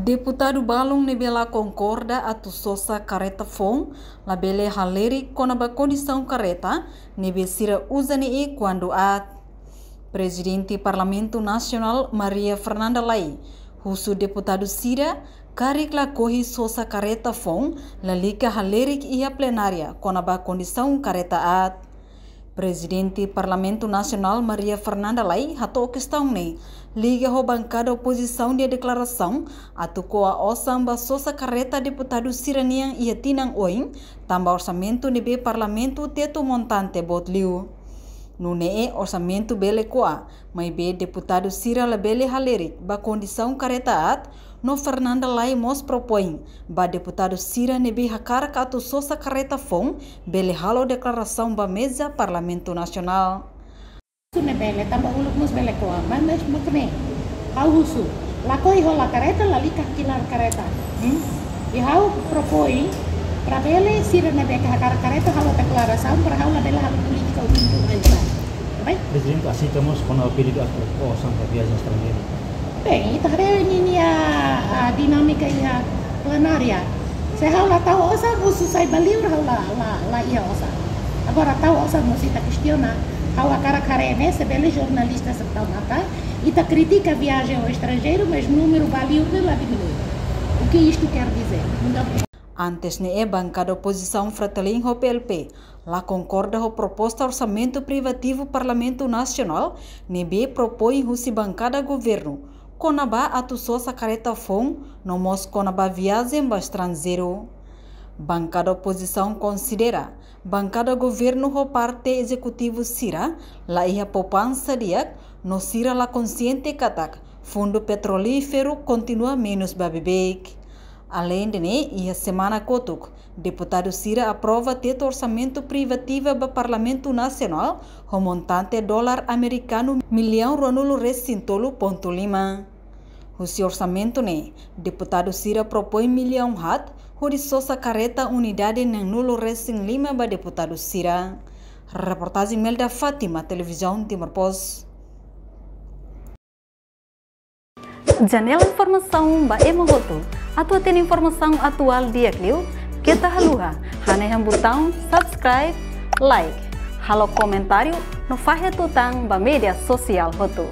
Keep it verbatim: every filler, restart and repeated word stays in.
Deputadu balun ne'ebé la konkorda atu sosa kareta foun labele halerik kona-ba kondisaun kareta ne'ebé sira uza ne'e kuandu aat. Prezidente Parlamentu Nasionál Maria Fernanda Lay husu deputadu sira karik lakohi sosa kareta foun, lalika halerik iha plenária kona-ba kondisaun kareta aat. Prezidente Parlamentu Nasionál Maria Fernanda Lay hato'o kestaun ne'e liga ho bankada opozisaun nia deklarasaun atu ko'a osan ba sosa kareta deputadu sira-nian iha tinan oin, tanba orsamentu ne'ebé Parlamentu tetu montante boot liu. Nune'e orsamentu bele ko'a, maibé deputadu sira labele halerik ba kondisaun kareta aat, no Fernanda Lay mós propoin ba deputadu sira ne'ebé hakarak atu sosa kareta foun bele halo deklarasaun ba meza Parlamentu Nasionál. Husu ne'e bele, tanba uluk mós bele ko'a, mas, mas mak ne'e. Ha'u husu, lakohi hola kareta, lalika kilar kareta. Hmm? I ha'u propoin, para bele sira ne'ebé hakarak kareta, halo deklarasaun, para ha'u labele halo polítika o tempu aisa. Bem? Prezidente aseita mós kona-ba pedidu atu ko'a osan ba viajen estranjeiru? Bem, ita haree ninia, a, dinámika iha plenária. Se ha'u la tau osan, husu sai ba liur ha'u la, la, la iha osan. Agora tau osan mós ita kestiona, ha'u hakarak haree ne'e, se bele jornalista sira tau matan, ita kritika viajen ho estranjeiru, mas númeru ba liur ne'e la diminui. O que isto quer dizer? Muito obrigada. Antes ne'e, bankada opozisaun Fretilin ho P L P la konkorda ho proposta orsamentu privativu Parlamentu Nasionál ne'ebé propoin husi bankada governu kona-ba atu sosa kareta foun, no mós kona-ba viajen ba estranjeiru. Bankada opozisaun konsidera bankada governu ho parte ezekutivu sira la iha poupansa di'ak, no sira la konsiente katak fundu petrolíferu kontinua menus ba beibeik. Aleinde ne'e, iha semana kotuk, deputadu sira aprova tetu orsamentu privativu ba Parlamentu Nasionál ho montante dolar amerikanu millaun ruanulu resin tolu pontu lima. Husi orsamentu ne'e, deputadu sira propoin millaun haat hodi sosa kareta unidade neenulu resin lima ba deputadu sira. Reportajen Melda Fátima, Televizaun Timor Post. Janela informasaun ba ema hotu. Atu hatene informasaun atuál di'ak liu, keta haluha hanehan butaun subscribe, like, halo komentáriu no fahe tutan ba média sosiál hotu.